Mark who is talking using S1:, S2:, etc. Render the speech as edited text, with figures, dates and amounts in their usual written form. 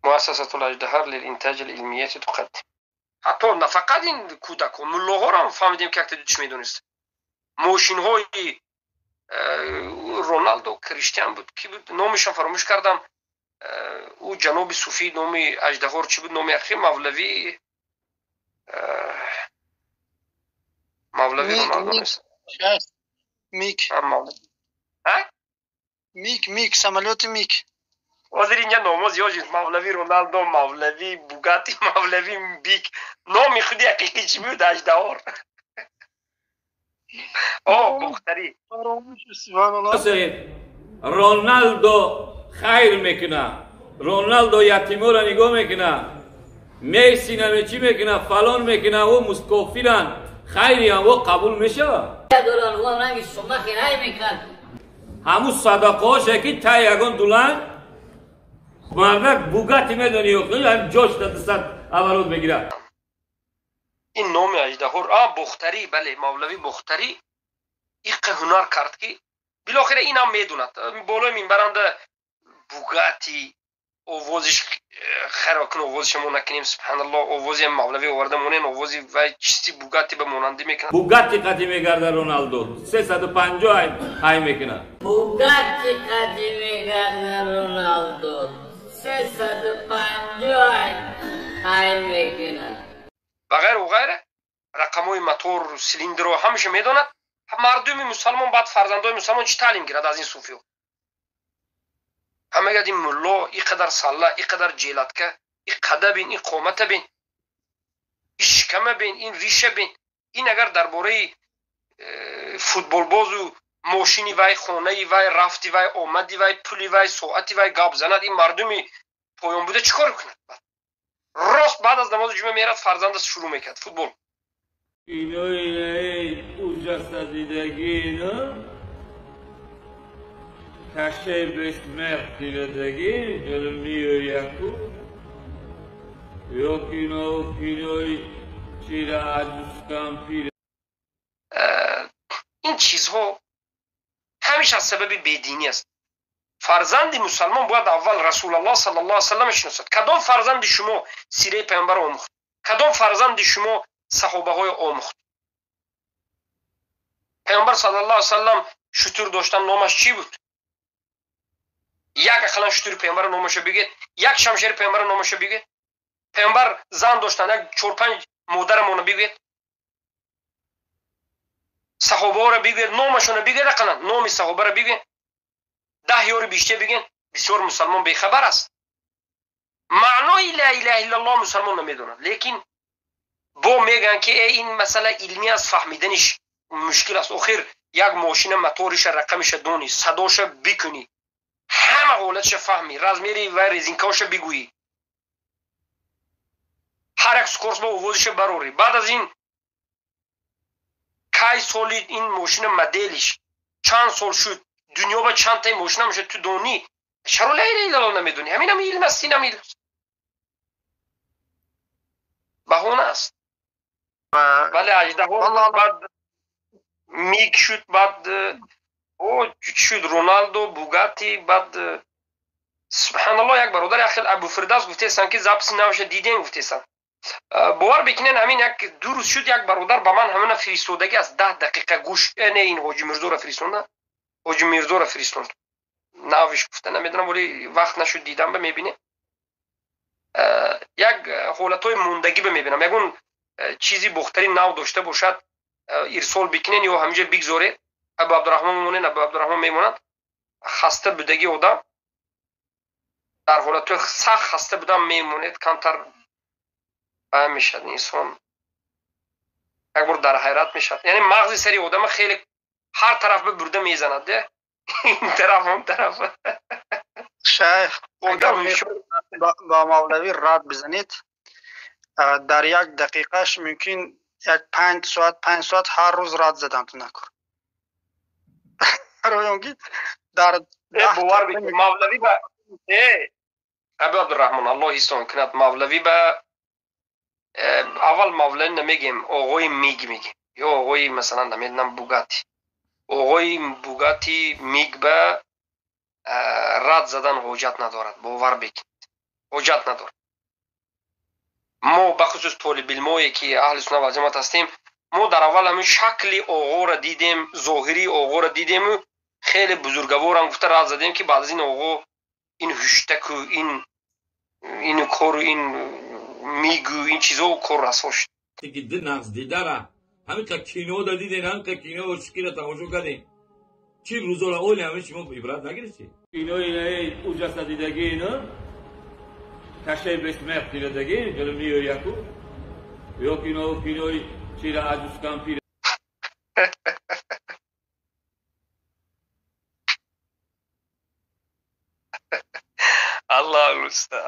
S1: Муассасатул Аждаҳар лилинтаҷи илмияти туқаддим. Ҳатто на фақат ин кӯдакҳо, муллоҳоро фаҳмидем, ки якта дутиш медонист. Мошинҳои Роналдо, Криштиан буд, ки буд, номишам фаромӯш кардам. Ӯ ҷаноби суфӣ, номи аждаҳор чӣ буд, номи ахи Мавлави, Мавлави Роналдо нест.
S2: Мик. Мик, Мик, самолёти Мик.
S1: Ҳозир инҷа номо зиёд шуд: Мавлави Роналдо, Мавлави Бугати, Мавлави Бик. Номи худи ҳақиқӣ чӣ буд? Аждаҳор, о, Бухтарӣ.
S3: Роналдо хайр мекуна, Роналдо ятиморо нигоҳ мекуна, Месси наме чӣ мекуна, фалон мекуна, ӯ мускофиран, хайриам во қабул мешавад. Ҳамун садақаҳоше, ки тай ягон дулан мардак Бугати медони, ҷош дасад оборот мегирад.
S1: Ин номи аждаҳор, а, Бухтарӣ, бале, Мавлави Бухтарӣ. Иққа ҳунар кард, ки билохира инам медонад. Болои минбаранда Бугати овозиш хайр кун, овозиша мо накунем, субҳаналло, овози мавлави оварда монен, овози вай чисти Бугати ба монандӣ мекунад.
S3: Бугати қати мегарда Роналдо, 350 ҳай мекунад.
S4: Бугати қати мегарда Роналдо, 350 ҳай мекунад.
S1: Ва ғайру ғайра, рақамҳои мотор, силиндро ҳамаша медонад. Мардуми мусалмон, баъд фарзандои мусалмон чӣ таълим гирад аз ин суфиё? Ҳама мегӯяд, ин мулло и қадар салла, и қадар ҷелатка, и қада бин, ин қомата бин, ин шикама бин, ин риша бин. Ин агар дар бораи футболбозу мошини вай, хонаи вай, рафти вай, омади вай, пули вай, соати вай гап занад, ин мардуми поён буда чӣ кор кунад? Рост баъд аз намози ҷумъа мерад, фарзандас шурӯъ мекард футбол.
S3: Инои ужаса дидагӣ, ино кашаи бессмертный дадагӣ миёяку ё кино, кинои чира аҷускампир.
S1: Ин чизҳо ҳамеша аз сабаби бединӣ аст. Фарзанди мусалмон бояд аввал Расулаллоҳ саллаллоҳу алайhi васаллам шиносад. Кадом фарзанди шумо сираи паёмбарро омӯхт? Кадом фарзанди шумо саҳобаҳои омӯхт? Паёмбар саллаллоҳу алайhi васаллам шутур доштан, номаш чӣ буд? Як ақаллан шутури паёмбара номаша бигӯед, як шамшери паёмбара номаша бигӯед. Паёмбар зан доштан, як чор-панҷ модарамона бигӯед, саҳобаҳоро бигӯед, номашона бигӯед, ақаллан номи саҳобаро бигӯед, 10 ёри биште бигӯед. Бисёр мусалмон бехабар аст. Маънои ла илаҳа иллаллоҳ мусалмон намедонад, лекин бо мегӯянд, ки э, ин масъала илмӣ аст, фаҳмиданиш мушкил аст. Охир як мошина моториша, рақамиша дони, садоша бикунӣ, ҳама ҳолатша фаҳмӣ, размери ва резинкаоша бигӯӣ, ҳар як скорость ба овозиша барорӣ, баъд аз ин кай соли ин мошина, моделиш чанд сол шуд, дунё ба чандтаи мошина меша, ту донӣ, чаро ла илаҳа иллаллоҳ намедонӣ? Ҳаминам илм аст, инам илм аст, баҳона аст. Бале, аждаҳо, баъд Мик шуд, баъд о чӣ шуд, Роналдо, Бугати, баъд, субҳаналлоҳ. Як бародар, як хел Абуфирдавс гуфтесан, ки записи навша дидем, гуфтесан. Бовар бикунен, ҳамин як 2 рӯз шуд, як бародар ба ман ҳамина фиристодагӣ аст, 10 дақиқа гӯш. Не, ин Ҳоҷи Мирзоро фиристонда, Ҳоҷи Мирзоро фиристонд. Навиш гуфта намедонам, вале вақт нашуд дидам. Ба мебинем, як ҳолатҳои мондагӣ ба мебинам. Ягон чизи бохтари нав дошта бошад, ирсол бикунен ё ҳаминҷа бигзоред. Абу Абдураҳмон монен, Абу Абдураҳмон мемонад. Хаста будагӣ одам дар ҳолатҳои сахт хаста будам мемонед, камтар мешавад инсон, як бор дар ҳайрат мешавад. Яъне мағзи сари одама хеле ҳар тараф ба бурда мезанад, де, ин тараф, он тараф.
S2: Шайх, ба мавлавӣ рад бизанед, дар як дақиқаш мумкин як 5 соат, 5 соат ҳар рӯз рад задан ту накун. Ки дар
S1: бовар мавлавӣ ба Абу Абдураҳмон, Аллоҳ ҳисон кунад, мавлавӣ ба аввал мавлавӣ намегем, оғои Миг мегем ё оғои, масалан, намедонам, Бугати, оғои Бугати, Миг ба рад задан ҳоҷат надорад, бовар бикунед. Ҳоҷат надорад. Мо бахусус толибилмое ки аҳли суннат ва ҷамоат ҳастем, мо дар аввал ҳамин шакли оғоро дидем, зоҳирии оғоро дидему хеле бузурговорам гуфта рад задем, ки баъд аз ин оғо ин ҳуштаку ин кору ин мигу ин чизо кор расо шуд.
S3: Ки ди нағз дидара ҳамин қа кино да диден, ҳамин қа кино шикира тамошо кардем, чӣ рӯзора оли ҳамин шумо ибрат нагирифтед? Кинои ужаса дидаги, ино кашаи бесмех дидаги ҷало меояку ё кино кинои чира аҷускан пир.
S1: Аллоҳ мустаъан.